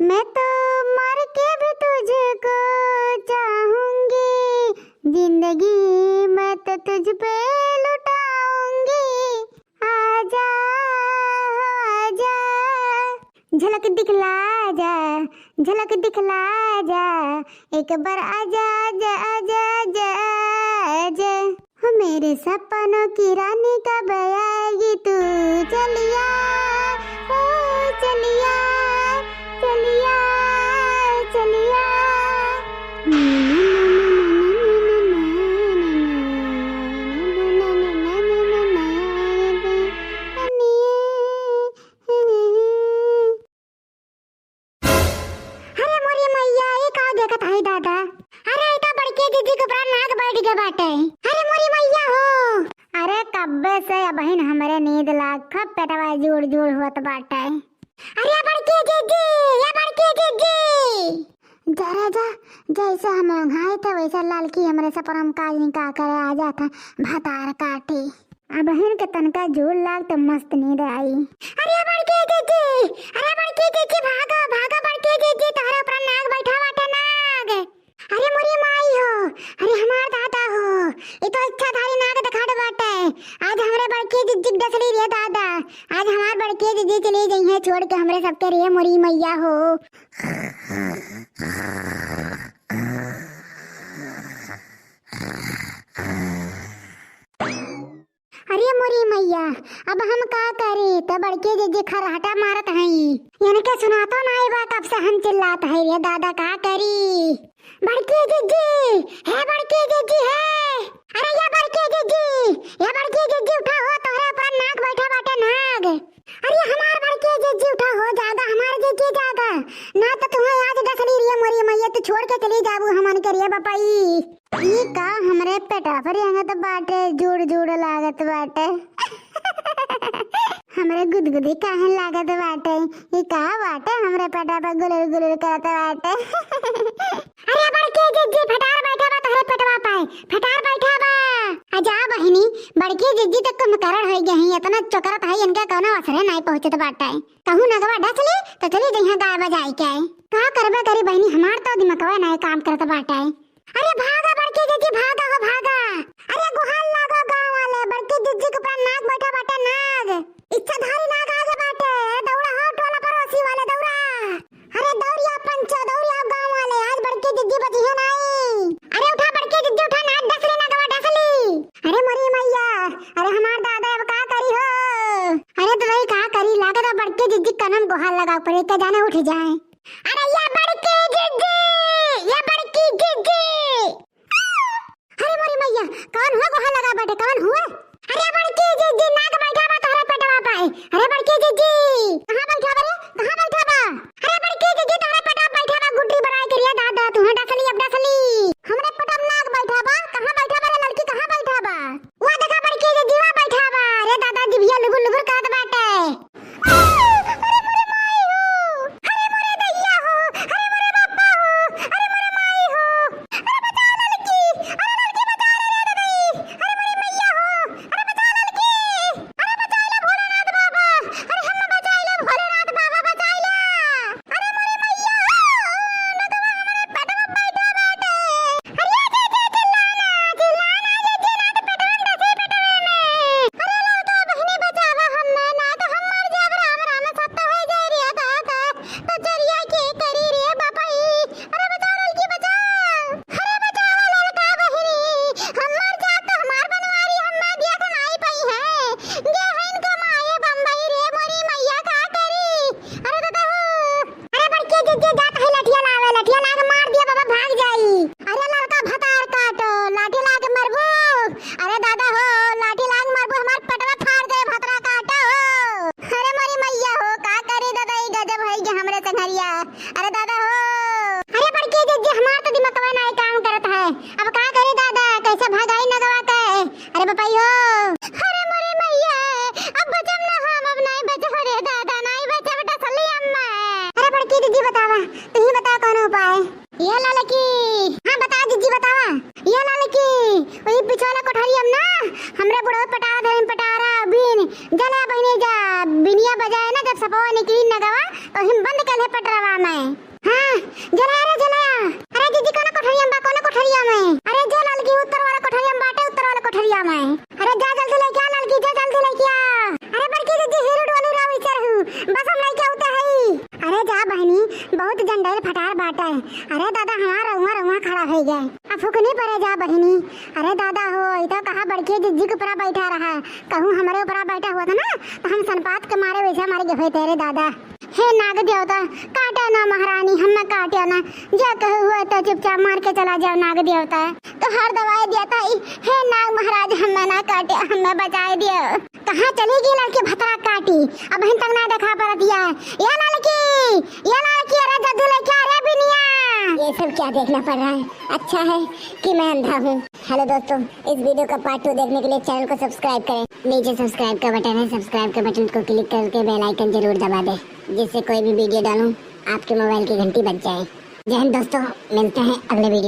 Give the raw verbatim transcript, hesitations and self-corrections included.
मैं तो मर के भी तुझको चाहूंगी, जिंदगी मैं तो तुझ पे लुटाऊंगी। आजा, आजा, झलक दिखला जा, झलक दिखला जा, एक बार आजा, आजा, आजा, आजा, आजा। हो मेरे सपनों की रानी कब आएगी तू, चलिया, ओ चलिया, चलिया, चलिया। अरे मोरी मैया, ई का देखत हई दादा? अरे, ई त बड़की जिज्जी के ऊपर नाग बैठ गए बाटे। अरे मोरी मैया हो। अरे कब्बे से अबहिन हमरे नींद लाग, खूब पेटवा जुड़ जुड़ होत बाटे। अरे बड़की जिज्जी, या बड़की जिज्जी। जा रे जा, जैसे हम ओंघाए थे वैसे ललकी हमरे सपनम का जनी का करे आ जात है, भतार काटी। अबहिन के तनका जुड़ लाग त मस्त नींद आई। अरे बड़की जिज्जी, अरे बड़की जिज्जी, भागो, भागो बड़की जिज्जी, तोहरे ऊपर नाग बैठा बाटे, नाग। अरे मोरी माई हो, अरे हमार दादा हो, ई तो इच्छाधारी नाग देखात बाटे। आज हमरे बड़की जिज्जी के डसली रे दादा, आज हमार बड़की जिज्जी चली जइहें छोड़ के हमरे सबके रे मोरी मैया हो। अरे मोरी मैया, अब हम का करी? त बड़की जिज्जी खर्राटा मारत हई, इनके सुनातो नाई बा, कब से हम चिल्लात हई रे दादा, का करी? बड़की जिज्जी, हे बड़की जिज्जी, हे, अरे या बड़की जिज्जी, या बड़की जिज्जी उठा हो, तोहरे ऊपर नाग बैठा बाटे, नाग। अरे हमार बड़की जिज्जी उठा हो, जागा हमार जिज्जी जागा, ना त तुहे आज डसली रे मोरी मैया, तू छोड़ के चली जाबू हमन के रे बपई। ई का हमरे पेटवा पर रेंगत बाटे, जुड़ जुड़ लागत बाटे। हमरे गुदगुदी काहे लागत बाटे? ई का बाटे हमरे पेटवा पर गुलुर गुलुर करत बाटे? अरे बड़की जिज्जी, भतार बैठा बा तोहरे पेटवा पे, भतार बैठा बा। आ जा बहिनी, बड़की जिज्जी त कुंभकर्ण होइ गई, इतना चोकरत है, इनके कौनो असरे नाई पहुँचत बाटे। कहूँ नगवा डस ली त चली जइहें गाय बजाई के। का करबे करी बहिनी, हमार तो दिमगवा नाई काम करत बाटे। अरे भागा बड़की जिज्जी, भागा हो भागा। अरे गुहार लागो गाँव वाले, बड़की जिज्जी के ऊपर नाग बैठा बाटे, नाग। इच्छाधारी नाग आगे बाटे। अरे दौड़ा हो टोला पड़ोसी वाले, दौड़ा। अरे दौड़िया पंचो, दौड़िया गाँव वाले, आज बड़की जिज्जी बचिहे नाई। अरे उठा बड़की जिज्जी उठा, नाग डसली नागवा डसली। अरे मोरी मैया, अरे हमार दादा अब का करी हो? अरे ददाई का करी, लागत बा बड़की जिज्जी कनम गुहार लगावे पड़े, के जाने उठ जाए। अरे या बड़की जिज्जी, या बड़की जिज्जी। अरे मोरी मैया, कौन हुआ गुहार लगा बाटे, कौन हुआ? अरे बड़की जिज्जी, नाग बैठा बा तोहरे पेटवा पे। अरे बड़की जिज्जी, कहाँ बैठा बा रे, कहाँ बैठा बा? अरे बड़की जिज्जी, तोहरे पेटवा बैठा बा, गुड्डी बनाए के रे दादा, तुहे डसली, अब डसली। हमरे पेटवा नाग बैठा बा, कहाँ बैठा बा रे लड़की, कहाँ बैठा बा? वा देखा बड़की जिज्जी, वा बैठा बा। अरे दादा, जिभिया लुगुर लुगुर करत बाटे। अरे मोरे माई हो, अरे मोरे दैया हो, अरे मोरे बापा हो, अरे मोरे माई हो, अरे बचाओ ललकी, अरे ललकी बचाओ रे दादा, अरे मोरे मैया हो, अरे बचाओ ललकी, अरे बचाओ ले भोलेनाथ बाबा, अरे हम बचाई ले भोलेनाथ बाबा, बचाई ले, अरे मोरे मैया हो, नगवा हमरे पेट में बैठा बाटे। अरे ये, ये, ये, चिल्लाना, चिल्लाना, ये, ये, ना तो पेटवा में डसे, पेटवे में। अरे ललका बहिनी बचावा हम्मे, ना तो हम मर जाब, राम, राम, सत्य हो जाए रे दादा। तो चरिया के करी रे बापई। अरे बचाओ ललकी, बचाओ। अरे बचाओ ललका बहिनी, हम मर जाब तो हमार बनवारी हम्मे देख नाई पइहैं। जे हइन कमाए बम्बई रे मोरी मैया का करी। अरे दादा हो। अरे बड़की जिज्जी जात है लठिया लावे, लठिया लाके मार दिया बाबा, भाग जाई। अरे ललका भतार काटो, लाठी लाके मरबू। अरे दादा हो, लाठी लाके मरबू, हमार पेटवा फाड़ दे भतरा काटो हो। अरे मोरी मैया हो, का करी दादा, ई गजब है कि हमरे संघरिया। अरे दादा हो। अरे बड़की जिज्जी, हमार तो दिमगवा नाई काम करत है, अब का करी दादा, कैसे भगाई नगवा के? अरे बपई हो। अरे मोरी मैया, अब बचब ना हम, अब नाई बचब रे दादा, नाई बचब डसली अम्मा। अरे बड़की जिज्जी बतावा, तुही बतावा कौन उपाय? ये ललकी। हाँ बता जिज्जी बतावा। ये ललकी, वही पिछवाला कोठरी हम ना, हमरे बुढ़ऊ पटारा धरे पटारा बीन, जला बहिनी जा, बिनिया बजाए ना, जब सपवा निकली नगवा, ओहिम बंद कइले पटरवा में। हाँ, जलाया रे जलाया। अरे जिज्जी, कौन कोठरिया में बा, कौन कोठरिया में? अरे जो ललकी उत्तर वाला कोठरिया में बाटे, उत्तर वाला कोठरिया में। अरे जा जल्दी लइके आ ललकी, जा जल्दी लइके आ। अरे बड़की जिज्जी, हीरो डोलू रावी चढ़ू, बस हम लइके आवत हई। अरे जा बहिनी, बहुत जंडाइल फटार बाटे। अरे दादा, हमार रउआ रउआ खड़ा होइ गए। अब फुकनी परे जा बहिनी। अरे दादा हो, ई तो कहा बड़की जिज्जी के ऊपरा बैठा रहा, कहूँ हमरे ऊपरा बैठा होत ना, तो हम सनपात के मारे वैसे मर गए होते रे दादा। हे नाग देवता, काटे ना महारानी, हमें काटे ना। जे कहू हुआ तो चुपचाप मार के चला जाओ नाग देवता। तो हर दवाई दिया था ई, हे नाग महाराज, हमें ना काटे, हमें बचाए दियो। कहाँ चली गई लड़की भतरा काटी, अबहिन तक ना देखा परत या। या लड़की, या लड़की, अरे जल्दी लइके आ रे बिनिया। ये सब क्या देखना पड़ रहा है? अच्छा है कि मैं अंधा हूँ। हेलो दोस्तों, इस वीडियो का पार्ट टू देखने के लिए चैनल को सब्सक्राइब करें। नीचे सब्सक्राइब का बटन है, सब्सक्राइब के बटन को क्लिक करके बेल आइकन जरूर दबा दें, जिससे कोई भी वीडियो डालूं आपके मोबाइल की घंटी बज जाए। जय हिंद दोस्तों, मिलते हैं अगले वीडियो।